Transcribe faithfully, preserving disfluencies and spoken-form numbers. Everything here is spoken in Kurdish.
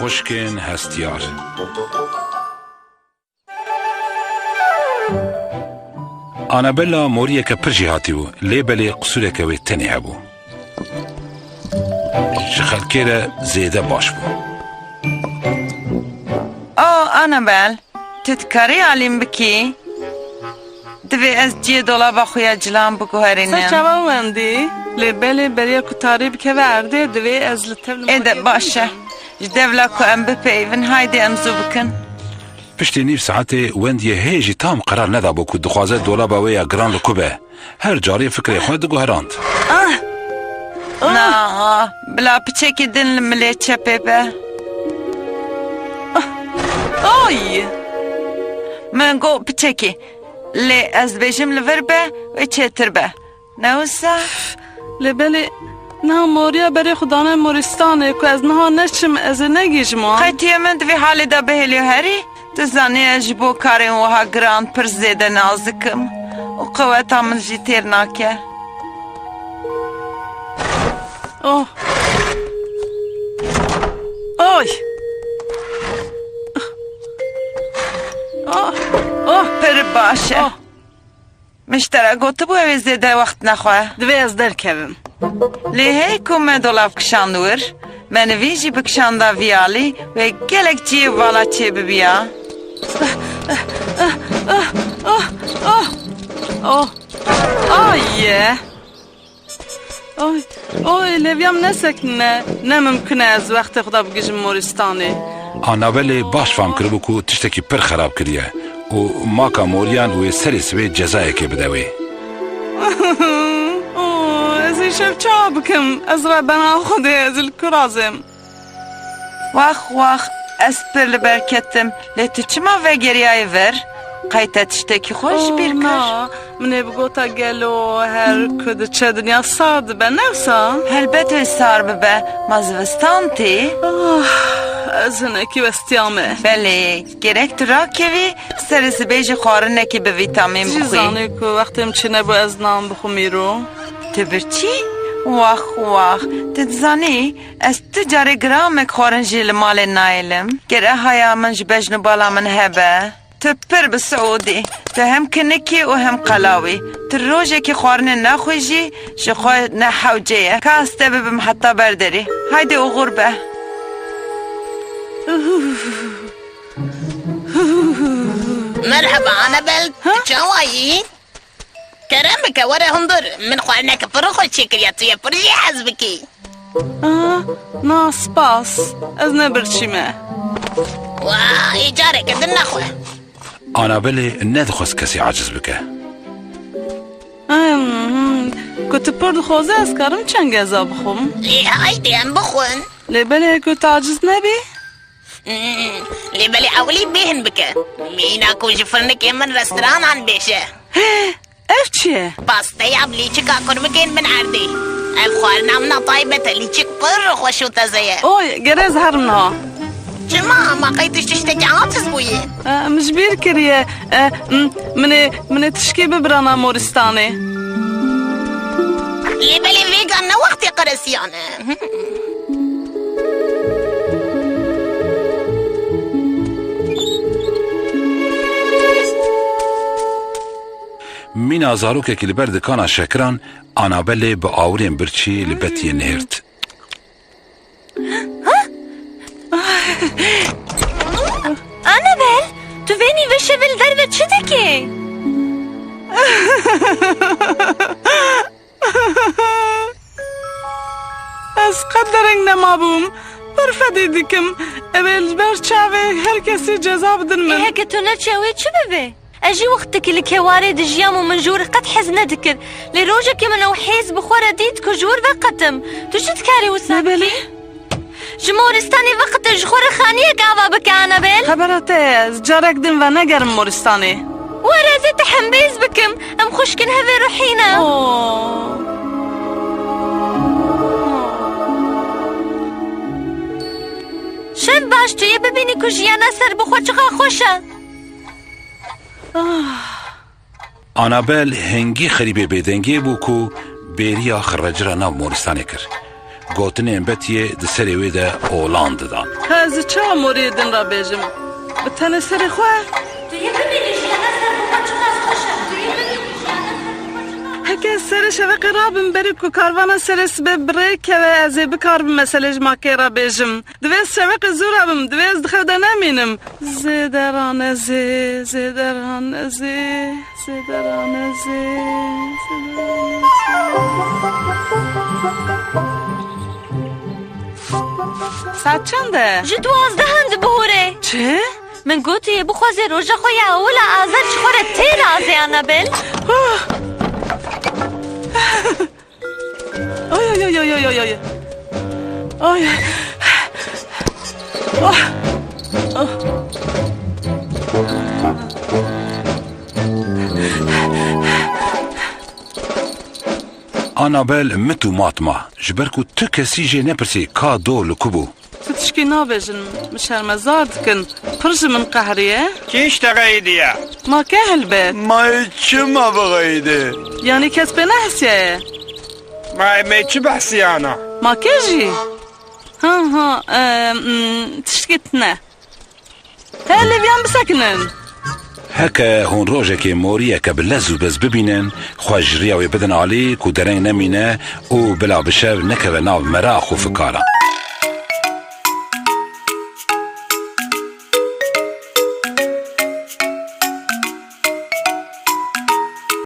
Xwişkên hestiyar. Anabella moriyeke pir jêhatî bû, lê belê qisûreke wê tenê hebû. Ji xelkê re zêde baş bû. Oh, Anabel, tu dikarî alî min bikî? Divê ez cihê dolaba xwe ya cilan biguherînim. Ser çavan wendî, lê belê beriya ku tarî bikeve erdê, divê ez li tev li Ê de, baş e. Ji devla ku em bipeyivin, haydê em zû bikin. Piştî nîv saetê Wendyê hê jî tam qerar nedabû ku dixwaze dolaba wê ya giran li ku be. Her carê fikrê xwe diguherand. Ah! Ah! Na, bila piçekî din li milê çepê be. Ah! Oy! Min got piçekî, lê ez dibêjim li vir be, wê çêtir be. Ne wisa? Lê belê niha moriya berê xwe dane moristanê ku ez niha neçim, ez ê negihîjim wan. Qey tu yê min di vî halê de bihêlî û herî? Tu zanî ez ji bo karên wiha giran pir zêde nazik im û qeweta min jî têr nake. Oh. Oy. Oh. Oh. Pir baş e. Oh. Min ji te re gotibû ew ê zêde wext nexwe. Divê ez derkevim. Lê hey ku me dolab kişand wir, me nivîn jî bi kişanda vî alî wê gelek cihê vala çêbibiya. Oh, oh, oh, oh. Ay! Oy, oy, lêviya min nesekinîne. Ne mimkun e ez wextê xwe de bigihîjim moristanê. Anabelê baş fam kiribû ku tiştekî pir xerab kiriye û maka moriyan wê serê sibê cezayekê bide wê. Oh, ez îşev çawa bikim? Ez rebena Xwedê, ez li ku razêm? Wax, wax, ez pir li ber ketim. Lê tu çima vegeriyaye vir? Qey te tiştekî xwe ji bîr kir? Oh, na, min ê bigota gelo her ku diçe dinya sar dibe, ne wisa? Helbet wê sar bibe, ma zivistan tê. Ah, ez hinekî westiyame. Belê, gerek tu rakevî, serê sibê jî xwarinekî bi vîtamîn bixwî. Jî zanî ku wextê min çênebû ez nan bixwim îro. Tu birçî? Wax, wax, tu dizanî, ez tu carê gramek xwarin jî li malê nayêlim. Ger ehaya min ji bejn û bala min hebe. Tu pir bi siûdî. Tu hem kinik î û hem qelaw î. Tu rojekî xwarinê nexwî jî ji xwe ne hewce ye. Ka ez te bibim heta ber derî. Haydê oxir be. Merheba Anabel, tu çawa yî? Kerem bike, were hundir. Min xwarineke pir xweş çêkiriye, tu yê pir jê hez bikî. Ah, na, spas. Ez ne birçî me. Wa, ê careke din nexwe. Anabelê nedixwest kesî aciz bike. Hmm, ku tu pir dixwaze, ez karim çengeza bixwim. Lê haydê em bixwin. Lê belê ku tu aciz nebî? Hmm, lê belê ewilî bêhn bike. Mîna ku ji firnikê min restoranan bêje. Ev çi ye? Pasteya bi lîçika kurbikên min erdê. Ev xwarina min a taybet e, lîçik pir xweş û teze ye. Oy, gerê ez herim niha. Çima? Ma qey tu ji tiştekî aciz bûyî? E, min ji bîr kiriye. E, m-, min ê, min ê tişkê bibirana moristanê. Lê belê vêga ne wextê qiresiyan e. Mîna zarokekî li ber dikana şekiran, Anabelê bi awirên birçî li betiyê nihêrt. Anabel, tu vê nîve şevê li derve çi dikî? Ez qet dereng nemabûm. Pir fedî dikim. Ew ê li ber çavê her kesî ceza bidin min. Ê, heke tu neçe, wê çi bibe? Ez jî wextekî li kewarê dijiyam û min ji wir qet hez nedikir. Lê rojekê min ew hêz bi xwe re dît ku ji wir veqetim. Tu çi dikarî wisa bikî? Ji moristanê veqete, ji xwe re xaniyek ava bike, Anabel. Xebera te ye, ez carek din venegerim moristanê. Were ez ê te hembêz bikim. Em xwişkin hevê ruhî ne. Oh. Şev baş, tu yê bibînî ku jiyana ser bi xwe çiqa xweş e. Ah. Anabel hingî xerîbê bêdengiyê bû ku bêriya xirrecira nav moristanê kir. Gotinên Betiyê di serê wê de olan didan. He, ez çawa moriyê din re bêjim? Bi tenê serê xwe? Tu yê bibînî jiyana ser bo me çiqas xweş e. Tu yê bibînî jiyana ser bo me çiqas. Heke ez serê şeveqê rabim, berî ku karvana serê sibê bi rê keve, ez ê bikaribim meselê ji makê re bêjim. Divê ez şeveqê zû rabim, divê ez di xew de nemînim. Zêderan ez ê, zêderan ez ê, zêderan ez ê, zêderan ez ê. Saet çend e? Ji duwazdeh in dibihurê. Çi? Min gotî, bixwazê roja xwe ya ewil a azad ji xwe re têr azê, Anabel. Huh! Ay, ay, ay, ay, ay, ay, ay. Ay. Ah. Ah. Anabel mit û mat ma, ji ber ku tu kesî jê nepirsî ka do li ku bû. Tu tişkî nabêjin, min şermezar dikin. Pir ji min qehriye. Kî ji te xeyidiye? Ma ke helbet. Ma çima bixeyidê? Yanî kes pê nehesiyaye? Ma em ê çi behsiyana? Ma ke jî? Ha, ha, e, mm, tiştî tune. He, lêviyan bisekinin. Heke hûn rojekê moriyeke bi lez û bez bibînin, xwe ji riya wê bidin alî ku dereng nemîne û bila bi şev nekeve nav merax û fikaran.